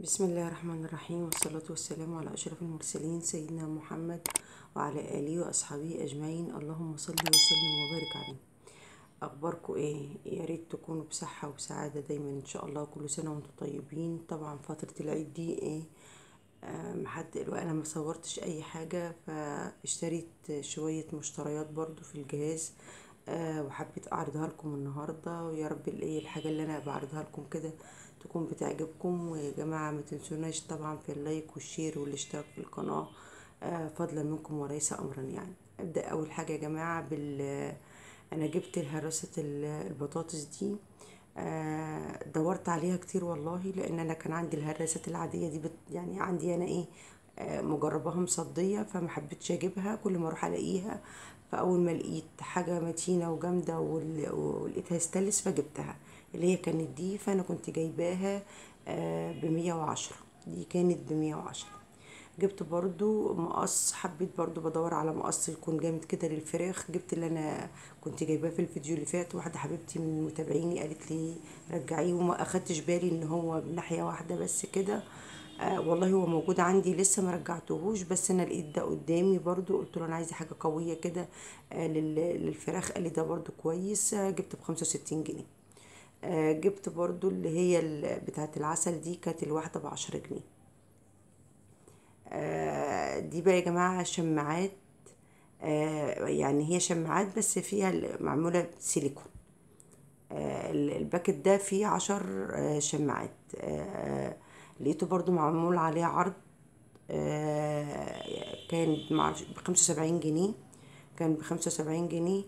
بسم الله الرحمن الرحيم، والصلاة والسلام على أشرف المرسلين سيدنا محمد وعلى آله وأصحابه أجمعين. اللهم صل وسلم وبارك عليه. أخباركم إيه؟ يا ريت تكونوا بصحة وسعادة دايما إن شاء الله. كل سنة وأنتم طيبين. طبعا فترة العيد دي إيه محد، أنا ما صورتش أي حاجة، فاشتريت شوية مشتريات برضو في الجهاز وحبيت اعرضها لكم النهارده. ويا رب الايه الحاجة اللي انا بعرضها لكم كده تكون بتعجبكم. ويا جماعة ما تنسوناش طبعا في ال like وال share والاشتراك في القناة فضلا منكم وليس امرا. يعني ابدا اول حاجة يا جماعة انا جبت الهرسه البطاطس دي، دورت عليها كتير والله، لان انا كان عندي الهرسات العادية دي يعني عندي انا ايه مجرباها مصديه، فما حبيتش اجيبها، كل ما اروح الاقيها. فاول ما لقيت حاجة متينة وجامده ولقيتها ستانلس فجبتها، اللي هي كانت دي. فانا كنت جايباها ب110، دي كانت ب110. جبت برضو مقص، حبيت برضو بدور على مقص يكون جامد كده للفراخ، جبت اللي انا كنت جايباه في الفيديو اللي فات. واحدة حبيبتي من متابعيني قالت لي رجعية، وما اخدتش بالي ان هو بناحيه واحدة بس كده. والله هو موجود عندي لسه ما رجعتهوش، بس انا لقيت ده قدامي برضو، قلت له انا عايزه حاجة قوية كده للفراخ، قال لي ده برضو كويس. جبت ب65 جنيه. جبت برضو اللي هي بتاعه العسل دي، كانت الواحدة ب10 جنيه. دي بقى يا جماعة شماعات، يعني هي شماعات بس فيها معمولة سيليكون. ال packet ده فيه 10 شماعات. لقيته برضو معمول عليه عرض، كان ب75 جنيه، كان ب75 جنيه.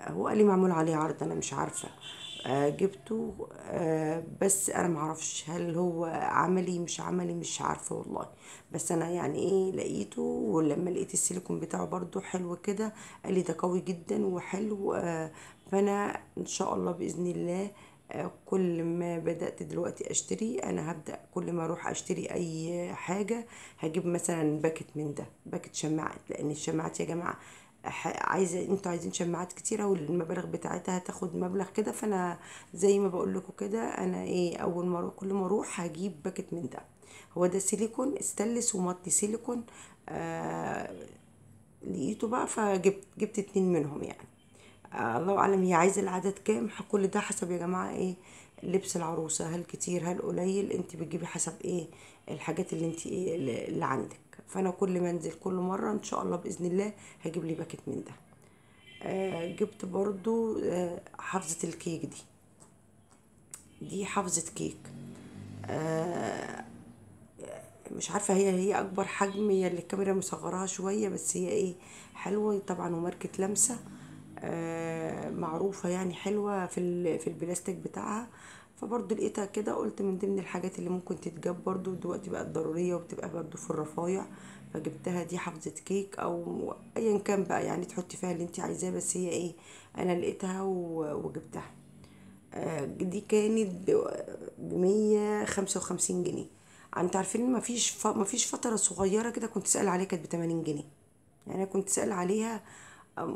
هو قال لي معمول عليه عرض، انا مش عارفه. جبته، بس انا معرفش هل هو عملي مش عملي، مش عارفه والله. بس انا يعني ايه لقيته، ولما لقيت السيليكون بتاعه برضو حلو كده، قال لي ده قوي جدا وحلو. فانا ان شاء الله باذن الله كل ما بدأت دلوقتي اشتري، انا هبدأ كل ما اروح اشتري اي حاجة هجيب مثلا packet من ده، packet شماعات، لان الشماعات يا جماعة عايزة، انتوا عايزين شماعات كتيرة والمبالغ بتاعتها هتاخد مبلغ كده. فانا زي ما بقول لكم كده، انا ايه اول ما كل ما اروح هجيب packet من ده. هو ده سيليكون استانلس ومطلي سيليكون. لقيته بقى فجبت 2 منهم. يعني الله اعلم هي عايزه العدد كام، كل ده حسب يا جماعة ايه لبس العروسة، هل كتير هل قليل، انت بتجيبي حسب ايه الحاجات اللي انت ايه اللي عندك. فانا كل ما انزل كل مرة ان شاء الله باذن الله هجيب لي packet من ده. جبت برضو حافظه الكيك دي حافظه كيك، مش عارفه هي اكبر حجم، هي اللي الكاميرا مصغراها شوية، بس هي ايه حلوة طبعا، وماركه لمسه معروفة يعني، حلوة في البلاستيك بتاعها. فبرضو لقيتها كده، قلت من ضمن الحاجات اللي ممكن تتجاب برضو دلوقتي بقت ضرورية وبتبقى برضو في الرفايع، فجبتها. دي حافظه كيك او ايا كان بقى، يعني تحطي فيها اللي انت عايزاه، بس هي ايه انا لقيتها وجبتها. دي كانت ب155 جنيه. انتوا عارفين ما فيش فترة صغيرة كده كنت سأل عليها كانت ب80 جنيه، يعني كنت سأل عليها،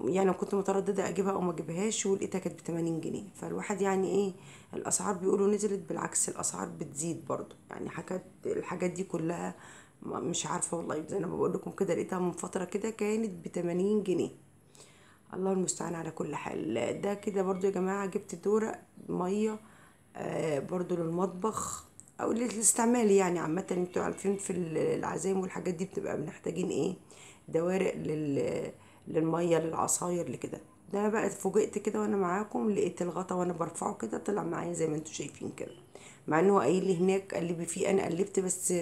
يعني كنت مترددة اجيبها او ما اجيبهاش، ولقيتها كانت ب80 جنيه. فالواحد يعني ايه الاسعار بيقولوا نزلت، بالعكس الاسعار بتزيد برضو، يعني حاجات الحاجات دي كلها مش عارفه والله. زي انا بقول لكم كده لقيتها من فترة كده كانت ب80 جنيه. الله المستعان على كل حال. ده كده برضو يا جماعة جبت دورق مية برضو للمطبخ او للاستعمال، يعني عامة انتوا عارفين في العزايم والحاجات دي بتبقى محتاجين ايه دوارق للمية للعصاير لكده. ده انا بقى اتفوجئت كده وانا معاكم، لقيت الغطا وانا برفعه كده طلع معايا زي ما انتوا شايفين كده، مع انه قايل لي هناك قلبي فيه، انا قلبت بس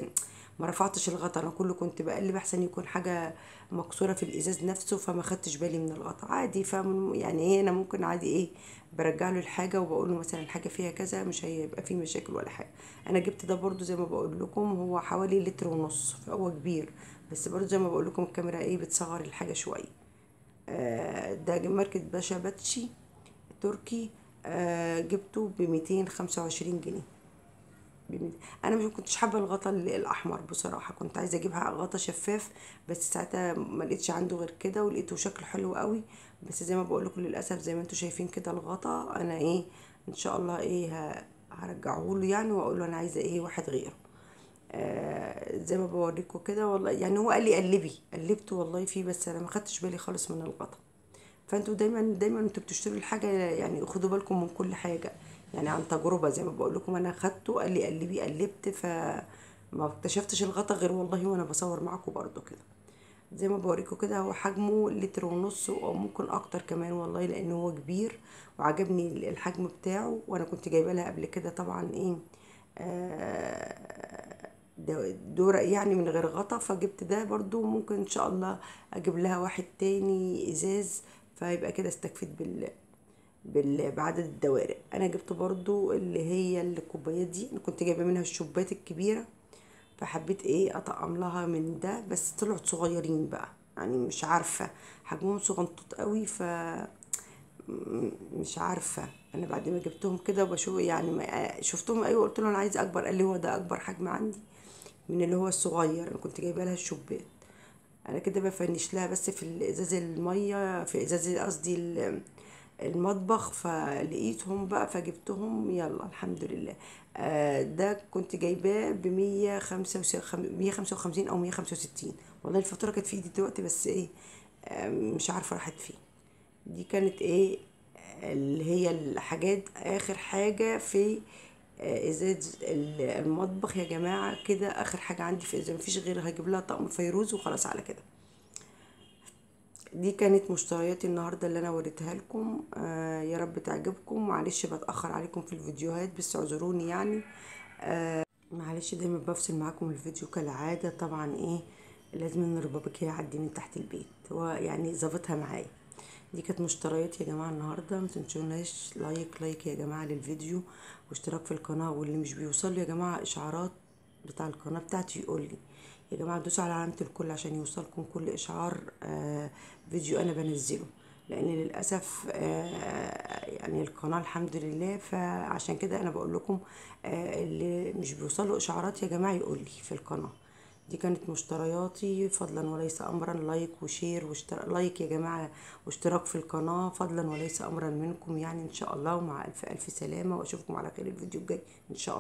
ما رفعتش الغطا، انا كله كنت بقلب احسن يكون حاجة مكسورة في الازاز نفسه، فما خدتش بالي من الغطا عادي. فاهم يعني ايه، انا ممكن عادي ايه برجع له الحاجة وبقول له مثلا الحاجة فيها كذا، مش هيبقى فيه مشاكل ولا حاجة. انا جبت ده برضو زي ما بقول لكم هو حوالي 1.5 لتر، فهو كبير، بس برضو زي ما بقول لكم الكاميرا ايه بتصغر الحاجة شوية. ده ماركة باشا باتشي تركي، جبته ب225 جنيه. انا مش كنتش حابة الغطا الاحمر بصراحة، كنت عايزه اجيبها غطا شفاف، بس ساعتها ما لقيتش عنده غير كده، ولقيته شكله حلو قوي. بس زي ما بقول لكم للاسف زي ما انتم شايفين كده الغطا، انا ايه ان شاء الله ايه هرجعه له يعني، واقول له انا عايزه ايه واحد غيره. زي ما بوريكم كده والله، يعني هو قال لي قلبي، قلبته والله فيه، بس انا ما خدتش بالي خالص من الغطا. فانتوا دايما دايما انتوا بتشتروا الحاجة يعني خدوا بالكم من كل حاجة، يعني عن تجربه زي ما بقول لكم. انا خدته قال لي قلبي، قلبت، فما اكتشفتش الغطا غير والله وانا بصور معاكم برضو كده. زي ما بوريكم كده هو حجمه 1.5 لتر او ممكن اكتر كمان والله، لان هو كبير وعجبني الحجم بتاعه. وانا كنت جايبه لها قبل كده طبعا ايه دورة يعني من غير غطا، فجبت ده برضو. ممكن ان شاء الله اجيب لها واحد تاني ازاز، فيبقى كده استكفيت بعدد الدوارق. انا جبت برضو اللي هي الكوبايات دي، انا كنت جايبه منها الشوبات الكبيرة، فحبيت ايه اطقم لها من ده، بس طلعوا صغيرين بقى يعني مش عارفه حجمهم صغنطوط قوي، ف مش عارفه انا بعد ما جبتهم كده وبشوف يعني ما شفتهم ايوه قلت له انا عايزه اكبر، قال لي هو ده اكبر حجم عندي من اللي هو الصغير. انا كنت جايبه لها الشوبات. انا كده بفنش لها بس في الازاز المية، في ازاز قصدي المطبخ، فلقيتهم بقى فجبتهم، يلا الحمد لله. ده كنت جايباه ب 155 او 165 والله، الفاتورة كانت في ايدي دلوقتي بس ايه مش عارفه راحت فين. دي كانت ايه اللي هي الحاجات اخر حاجة في ازاز المطبخ يا جماعة كده، اخر حاجة عندي في ازاز، مفيش غير هجيب لها طقم فيروز وخلاص على كده. دي كانت مشترياتي النهارده اللي انا وريتها لكم، يا رب تعجبكم. معلش بتاخر عليكم في الفيديوهات بس اعذروني يعني، معلش دايما بفصل معاكم الفيديو كالعادة. طبعا ايه لازم ان الربابيكيه يعدي من تحت البيت، هو يعني ظابطها معايا. دي كانت مشترياتي يا جماعة النهارده. ما تنسوناش like like يا جماعة للفيديو، واشتراك في القناة، واللي مش بيوصل يا جماعة اشعارات بتاع القناة بتاعتي يقول لي يا جماعة دوسوا على علامة الكل عشان يوصلكم كل اشعار فيديو انا بنزله، لان للاسف يعني القناة الحمد لله، فعشان كده انا بقول لكم اللي مش بيوصله اشعارات يا جماعة يقول لي في القناة. دي كانت مشترياتي، فضلا وليس امرا like و share واشتراك، like يا جماعة واشتراك في القناة فضلا وليس امرا منكم يعني ان شاء الله. ومع الف الف سلامه، واشوفكم على خير الفيديو الجاي ان شاء الله.